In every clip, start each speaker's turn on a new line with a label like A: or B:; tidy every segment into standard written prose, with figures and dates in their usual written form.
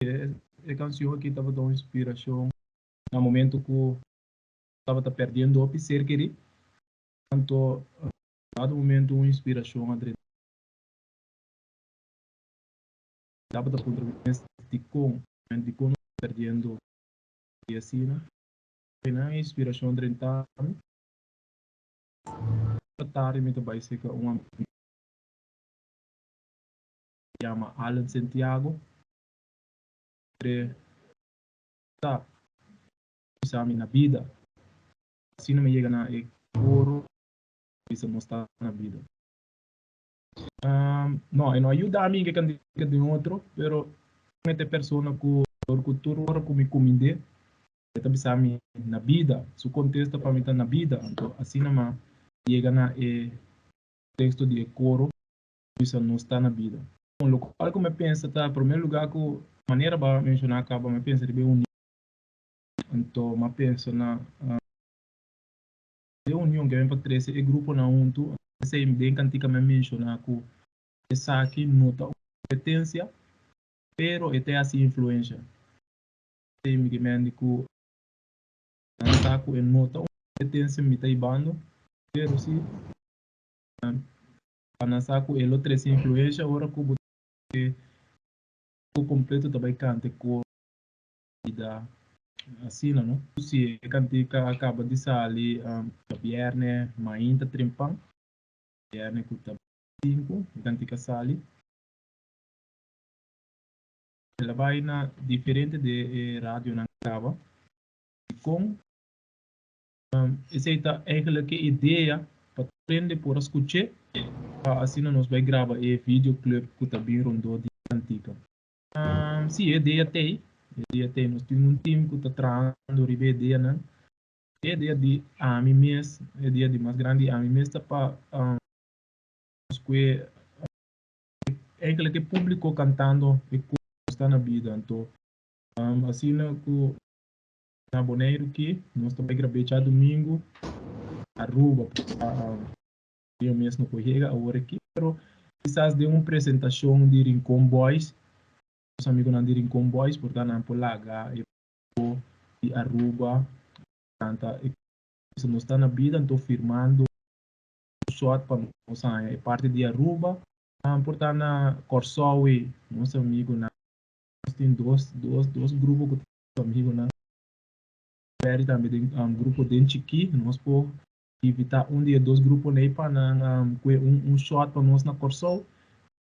A: E kanshon aki tabata un inspirashon na momento ku tabata perdiendo hopi ser kerí. Anto dado momento un inspirashon a drenta. Tabata puntra mi mes dikon, dikon nos ta perdiendo i asina. Nan inspirashon drenta mi. Tardi mi ta bai serka un amigu yama Allen Santiago. Entre ta bisa mi na bida. Asina mi yega na e koro bisa nos ta na bida. No, e no a yuda mi ke kantika den otro, pero mi ta e persona ku dor ku tur ora ku mi kumind'é, e ta bisa mi na bida. Su kontesta pa mi ta na bida. Anto asina mi a yega na e teksto di e koro bisa nos ta na bida. Lokual ku mi a pensa ta, promé lugá ku manera bo a menshoná kaba, mi a pensa riba e union. Anto mi a pensa na e union ke ben pa trese e gruponan huntu. Esei den kantika mi a menshoná ku esaki no ta un kompetensia, pero e ta hasi influensha. Esei mi ke mende ku nan sa ku e no ta un kompetensia mi ta hibando, pero si pa nan sa ku e lo trese influensha ora ku bo grupo kompleto ta bai kanta e koro bida asina no. Si e kantika a kaba di sali djabièrnè mainta trempan, bièrnè ku ta sinku e kantika sali. El a bai na diferente de e radionan kaba. Dikon? Esei ta eigenlijk e idea pa tur hende por a skuch'é pa asina nos bai graba e videoclip ku ta bin rondó di e kantika. Sí, e idea t'ei. E idea t'ei. Nos tin un team ku ta trahando riba e ideanan. E idea di ami mes, e idea di mas grandi di ami mes ta pa nos kue eigenlijk e públiko kantando e ku nos ta na bida. Anto asina ku na Boneiru ki nos ta bai grab'é djadumingu Aruba pa mes no por yega awor aki pero kisas den un presentashon di Rincon Boys nos amigunan di Rincon Boys por ta nan por laga e grupo di Aruba kanta e nos ta na bida anto firmando un shot pa nos haña e parti di Aruba por ta na Kòrsou ei nos amigunan nos tin dos dos dos grupo ku amigunan Perry tambe den grupo den chikí nos por invitá un di e dos gruponan ei pa nan kue un shot pa nos na Kòrsou.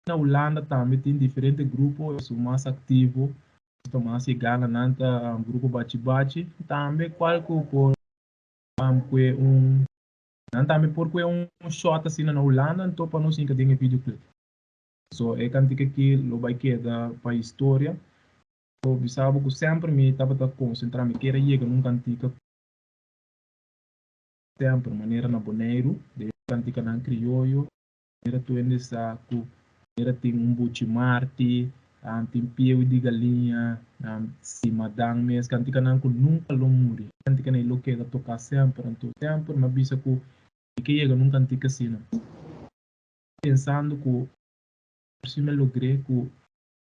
A: Na Hulanda tambe tin diferente grupo esun mas aktivo nos ta mas yegá na nan ta grupo Bachi Bachi tambe kual ku por kue un nan tambe por kue un shot asina na Hulanda anto pa nos hinka den e videoclip. So e kantika aki lo bai keda pa historia. Bo bisa bo ku semper mi tabata konsentrá, mi kier a yega na un kantika semper, manera na Boneiru, den kantikanan krioyo, manera tur hende sa ku manera tin un Buchi Marti, tin Pieu di Galiña, Simadan mes, kantikanan ku nunka lo muri, kantikanan ei lo keda toká semper. Anto semper mi a bisa ku mi ke yega na un kantika asina, pensando ku si mi a logr'é ku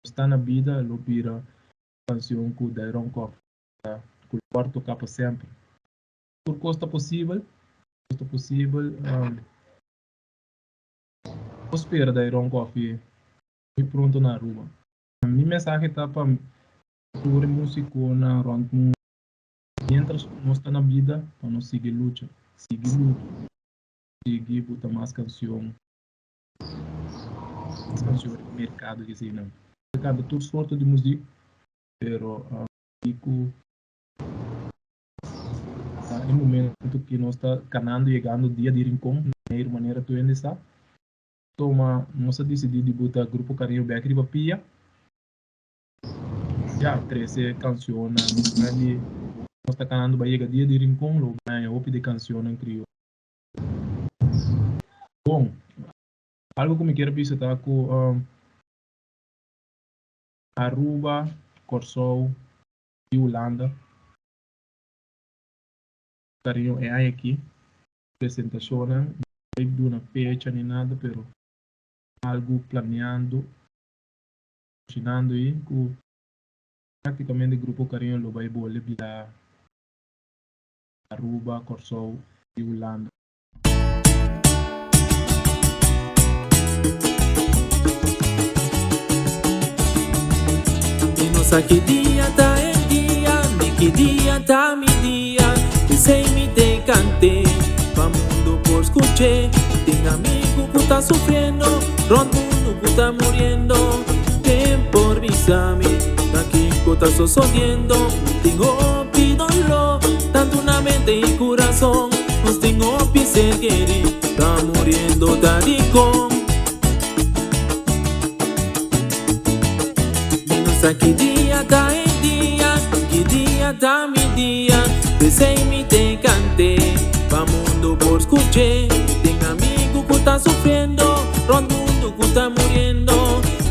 A: Sta na bida lo bira canción cu Dairon Koff ta cu lo por toca pa semper. Tur cos ta posibel, tur cos ta posibel. Bo spera Dairon Koffie muy pronto na Aruba. Mi mensahe ta pa tur e musiconan rond mundo, mientras cu nos ta na bida pa nos sigui lucha, sigui lucha, sigui buta mas cancion. Canción riba mercado ki eseinan. Ta canta tur sorto di muziek, pero cu na e momento cu nos ta canando yegando dia di Rincon, Boneiru manera tur hende sa, toma nos a dicidi di buta Grupo Cariño bek riba pia, ya trece cancionnan di nos ta canando bay yega dia di Rincon lo bay haña hopi di cancionnan crioyo. Bon, algo ku mi kier bisa ta ku Aruba, Kòrsou i Hulanda kariño e aña aki presentashonnan, no bai duna fecha ni nada pero algu planeando, kushinando ei ku. Práktikamente Grupo Cariño lo bai bolbe bira Aruba, Kòrsou i Hulanda.
B: Mi no sa ki dia ta e dia, ni ki dia ta mi dia. P'esei mi te kant'é, pa mundu por skuch'é. Tin amigu ku ta sufriendo, rònt mundu ku ta muriendo. Ken por bisa mi ta kiko ta sosodiendo? Mi tin hopi doló, tantu na mente i kurason. Nos tin hopi ser kerí, ta muriendo ta dikon. Mi no sa ki dia ta e dia, ki dia ta mi dia. P'esei mi te kant'é, pa mundu por skuch'é. Mi tin amigu ku ta sufriendo, rònt mundu ku ta muriendo.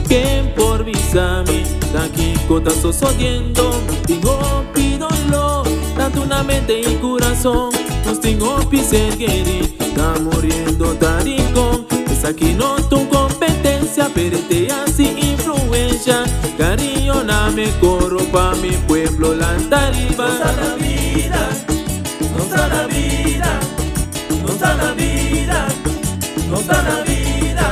B: Ken por bisa mi ta kiko ta sosodiendo? Mi tin hopi doló, tantu na mente i kurason. Nos tin hopi ser kerí, ta muriendo ta dikon. Esaki no ta un competencia, pero e te haci influencia. Cariño na mi coro pa mi pueblo lanta riba.
C: Nos ta na bida, nos ta na bida, nos ta na bida, nos ta na bida.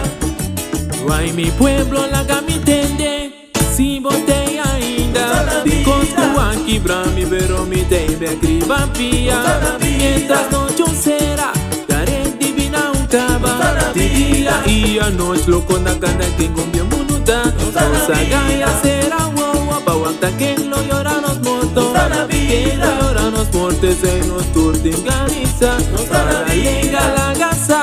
B: Ay mi pueblo laga mi tende, si bo tei ainda. Tin cos cu a kibra mi, pero mi tei bek riba pia. Mientras nochi un cera, tarea divina un caba. Di dia y anochi loco na canta ken con bien mundo ta. Nos a gaya cera wowo pa wanta ken lo yora nos morto. Ken lo yora nos morto esey nos tur tin ganisa. Para lenga laga sa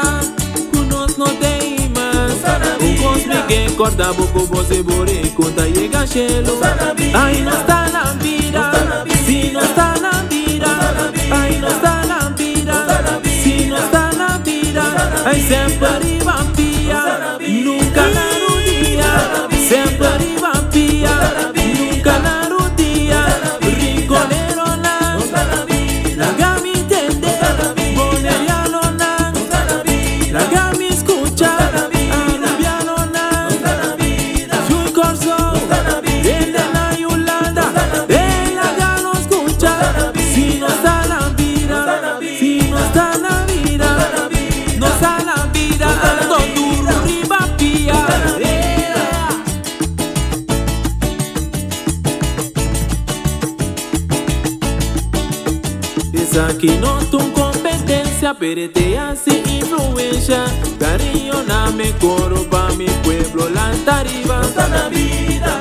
B: cu nos no tei mas. Un cos mi ke corda bo cu bo si burico ta yega cielo. Ay nos ta na bida, si nos ta na bida. Ay nos ta na bida, si nos ta na bida. Ay semper riba pia, nunca na rudia. Semper riba pia, nunca na rudia. Rinconeronan, laga mi tende. Bonerianonan, laga mi scucha. Arubianonan, Sui Kòrsou, hende na Hulanda, ey laga nos scucha. Si nos ta na bida, si nos ta na bida, nos ta na bida, anto duru riba pia. Yeah. Esaki no ta un competencia, pero e te haci influencia. Cariño na mi coro pa mi pueblo lanta riba.
C: Nos ta na bida,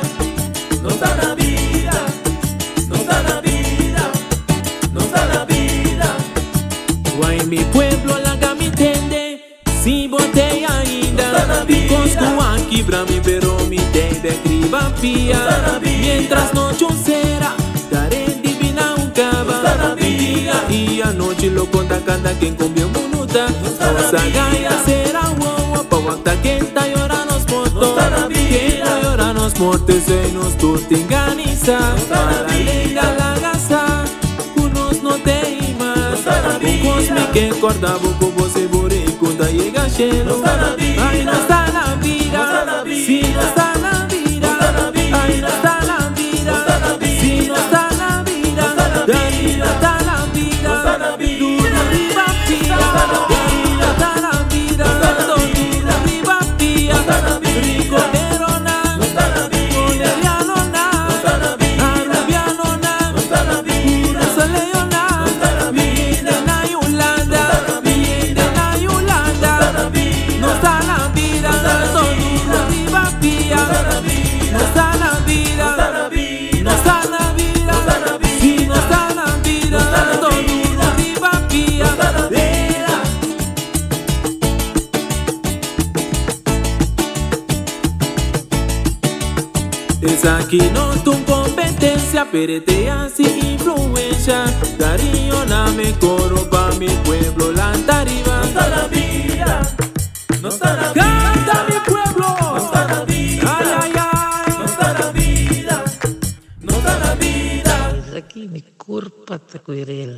C: nos ta na bida, nos ta na bida, nos ta na bida.
B: Guai mi pueblo laga mi tende, si bo tei ainda.
C: Nos ta na bida.
B: Cos cu a kibra mi pero mi tei bek riba pia.
C: Nos ta na bida.
B: Mientras nochi un cera, tare divina un caba.
C: Nos ta na bida.
B: Dia y anochi lo conta canta ken con bien munuta.
C: Nos ta na
B: Nos a gaya
C: bida.
B: cera wowo pa wanta ken ta yora nos morto.
C: Nos ta na bida.
B: Ken ta yora nos morto esey nos tur tin ganisa.
C: Nos ta na
B: Para lenga
C: bida.
B: laga sa cu nos no tei mas.
C: Nos ta na
B: Un cos mi
C: bida.
B: ke corda bo cu bo si burico ta yega cielo.
C: Nos ta na
B: Ay
C: bida.
B: nos ta na
C: Nos ta
B: bida,
C: na
B: si nos
C: bida.
B: ta na bida.
C: Nos ta na
B: Ay
C: bida.
B: nos ta na bida,
C: Nos ta na
B: si
C: bida.
B: nos ta na bida.
C: Nos ta na
B: Danilo
C: bida.
B: ta na bida,
C: Nos ta na
B: duro
C: bida.
B: riba pia.
C: Nos ta na
B: Danilo
C: bida.
B: ta na bida,
C: Nos ta na
B: duro
C: bida.
B: riba pia.
C: Nos ta na bida.
B: Rinconero nan,
C: Nos ta na bida.
B: boneriano nan,
C: Nos ta na bida.
B: arubiano nan,
C: Nos ta na bida.
B: curazoleño nan,
C: Nos ta na
B: mi
C: bida.
B: hende na Hulanda,
C: Nos ta na
B: mi hende
C: bida.
B: na Hulanda.
C: Nos ta na bida.
B: Nos ta na bida,
C: Nos ta na
B: duro
C: bida.
B: riba pia.
C: Nos ta na bida.
B: Nos ta na bida.
C: Nos ta na bida.
B: Nos ta na bida.
C: Nos ta na
B: Si
C: bida.
B: nos ta na bida,
C: Nos ta na
B: duro
C: bida.
B: riba pia.
C: Nos ta na bida.
B: Esaki no ta un competencia, pero e te haci influencia. Cariño na mi coro pa mi pueblo lanta riba.
C: Nos ta na bida. Nos ta na
B: Canta
C: bida.
B: mi pueblo.
C: Nos ta na bida.
B: Ay, ay, ay.
C: Nos ta na bida. Nos ta na bida.
D: Aki mi curpa ta cuirel.